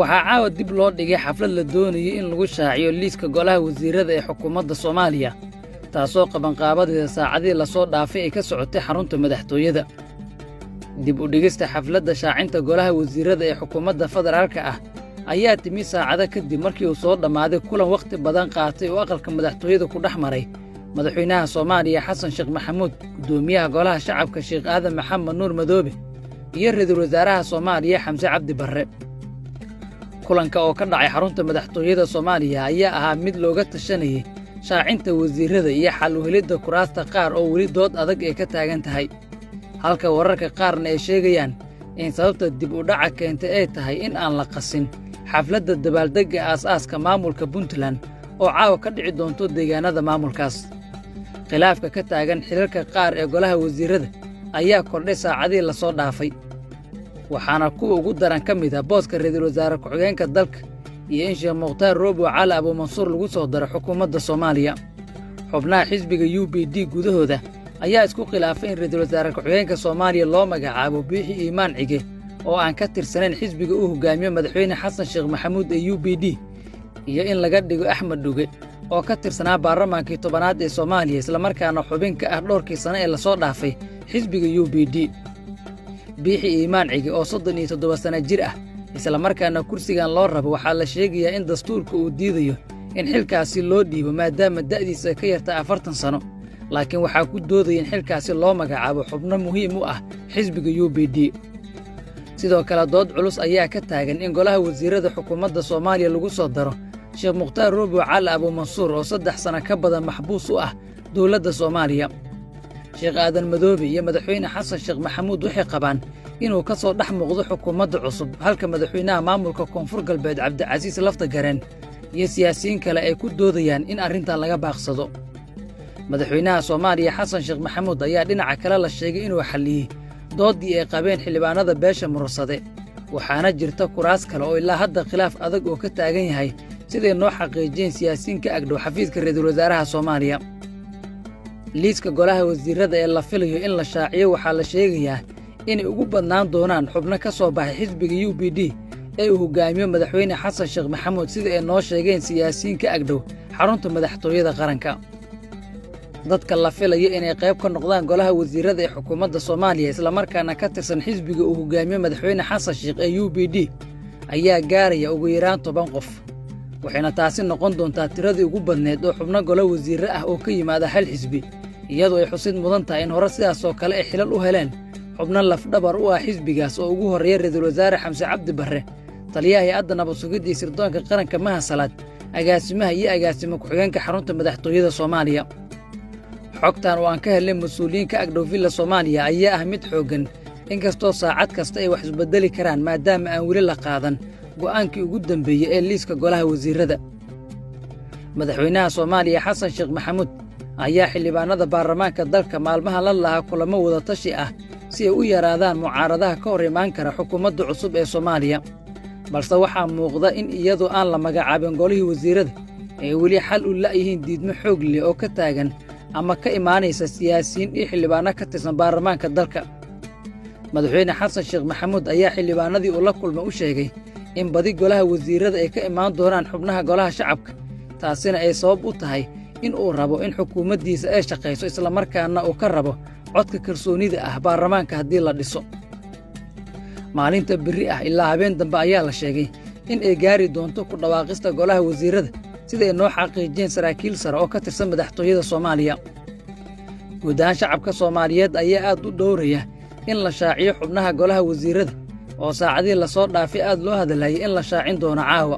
Waxaa caawa dib loo dhigay xaflad la doonayay in lagu shaaciyo liiska golaha wasiirada ee xukuumadda Soomaaliya, taasoo qabanqaabadeeda saacadihii lasoo dhaafay ay ka socotay xarunta madaxtooyada. Dib u dhigista xafladda shaacinta golaha wasiirada ee xukuumadda federaalka ah ayaa timi saacado kadib markii uu soo dhammaaday kulan wakhti badan qaatay oo aqalka madaxtooyada ku dhex maray madaxweynaha Soomaaliya Xasan Sheekh Maxamuud, guddoomiyaha golaha shacabka Sheekh Aadan Maxamed Nuur Madoobe iyo ra'iisul wasaaraha Soomaaliya Xamse Cabdi Barre. Kulanka oo ka dhacay xarunta madaxtooyada Soomaaliya ayaa ahaa mid looga tashanayay shaacinta wasiirada iyo xal u helidda kuraasta qaar oo weli dood adag ay ka taagan tahay, halka wararka qaarna ay sheegayaan in sababta dib u dhaca keentay ay tahay in aan la qasin xafladda dabaaldegga aas-aaska maamulka Puntland oo caawa ka dhici doonto deegaanada maamulkaas. Khilaafka ka taagan xilalka qaar ee golaha wasiirada ayaa kordhay saacadihii lasoo dhaafay, waxaana kuwa ugu daran ka mid ah booska ra'iisul wasaare ku-xigeenka dalka iyo in Sheekh Mukhtaar Roobow Cali Abuumansuur lagu soo daro xukuumadda Soomaaliya. Xubnaha xisbiga UPD gudahooda ayaa isku khilaafay in ra'iisul wasaare ku-xigeenka Soomaaliya loo magacaabo Biixi Iimaan Cige oo aan ka tirsanayn xisbiga uu hogaamiyo madaxweyne Xasan Sheekh Maxamuud ee UPD, iyo in laga dhigo Axmed Dhuge oo ka tirsanaa baarlamaankii 10aad ee Soomaaliya, islamarkaana xubin ka ah dhowrkii sano ee lasoo dhaafay xisbiga UPD. Biixi Iimaan Cige oo 37 sana jir ah, islamarkaana kursigan loo rabo, waxaa la sheegayaa in dastuurka uu diidayo in xilkaasi loo dhiibo maadaama da'diisa ka yarta 40 sano, laakiin waxaa ku doodaya in xilkaasi loo magacaabo xubno muhiim u ah xisbiga UPD. Sidoo kale, dood culus ayaa ka taagan in golaha wasiirada xukuumadda Soomaaliya lagu soo daro Sheekh Mukhtaar Roobow Cali Abuumansuur oo 3 sano ka badan maxbuus u ah dowladda Soomaaliya. Sheekh Aadan Madoobe iyo madaxweyne Xasan Sheekh Maxamuud waxay qabaan inuu ka soo dhex muuqdo xukuumadda cusub, halka madaxweynaha maamulka Koonfur Galbeed Cabdicasiis Lafta Gareen iyo siyaasiyiin kale ay ku doodayaan in arrintan laga baaqsado. Madaxweynaha Soomaaliya Xasan Sheekh Maxamuud ayaa dhinaca kale la sheegay inuu xalliyey dooddii ay qabeen xildhibaanada beesha Murursade, waxaana jirta kuraas kale oo ilaa hadda khilaaf adag oo ka taagan yahay, siday noo xaqiijiyeen siyaasiyiin ka agdhow xafiiska ra'iisul wasaaraha Soomaaliya. Liiska golaha wasiirada ee la filayo in la shaaciyo waxaa la sheegayaa inay ugu badnaan doonaan xubno ka soo baxay xisbiga UPD ee uu hoggaamiyo madaxweyne Xasan Sheekh Maxamuud, sida ay noo sheegeen siyaasiyiin ka agdhow xarunta madaxtooyada qaranka. Dadka la filayo inay qayb ka noqdaan golaha wasiirada ee xukuumadda Soomaaliya, islamarkaana ka tirsan xisbiga uu hoggaamiyo madaxweyne Xasan Sheekh ee UPD, ayaa gaaraya ugu yaraan 10 qof, waxayna taasi noqon doontaa tiradii ugu badneed oo xubno golo wasiirre ah oo ka yimaada hal xisbi, iyadoo ay xusid mudan tahay in hore sidaasoo kale ay xilal u heleen xubno lafdhabar u ah xisbigaas oo ugu horreeya ra'iisul wasaare Xamse Cabdi Barre, taliyaha hay-adda nabad sugidda iyo sirdoonka qaranka Maha Salaad, agaasimaha iyo agaasimo ku-xigeenka xarunta madaxtooyada Soomaaliya. Xogtan oo aan ka helnay mas-uuliyiin ka agdhow Villa Soomaaliya ayaa ah mid xooggan, inkastoo saacad kasta ay wax isbeddeli karaan, maadaama aan weli la qaadan go'aankii ugu dambeeyey ee liiska golaha wasiirada. Madaxweynaha Soomaaliya Xasan Sheekh Maxamuud ayaa xildhibaanada baarlamaanka dalka maalmaha la lahaa kulamo wadatashi ah si ay u yaraadaan mucaaradaha ka hor imaan kara xukuumadda cusub ee Soomaaliya, balse waxaa muuqda in iyadoo aan la magacaabin golihii wasiirada ay weli xal u la'yihiin diidmo xoog leh oo ka taagan ama ka imaanaysa siyaasiyiin iyo xildhibaanno ka tirsan baarlamaanka dalka. Madaxweyne Xasan Sheekh Maxamuud ayaa xildhibaanadii uu la kulma u sheegay in badi golaha wasiirada ay ka imaan doonaan xubnaha golaha shacabka, taasina ay sabab u tahay in uu rabo in xukuumaddiisa ay shaqayso, islamarkaana uu ka rabo codka kalsoonida ah baarlamaanka haddii la dhiso. Maalinta berri ah ilaa habeen dambe ayaa la sheegay in ay gaari doonto ku dhawaaqista golaha wasiirada, siday noo xaqiijiyeen saraakiil sare oo ka tirsan madaxtooyada Soomaaliya. Guud ahaan shacabka Soomaaliyeed ayaa aad u dhowraya in la shaaciyo xubnaha golaha wasiirada oo saacadihii lasoo dhaafay aad loo hadalhayay in la shaacin doono caawa.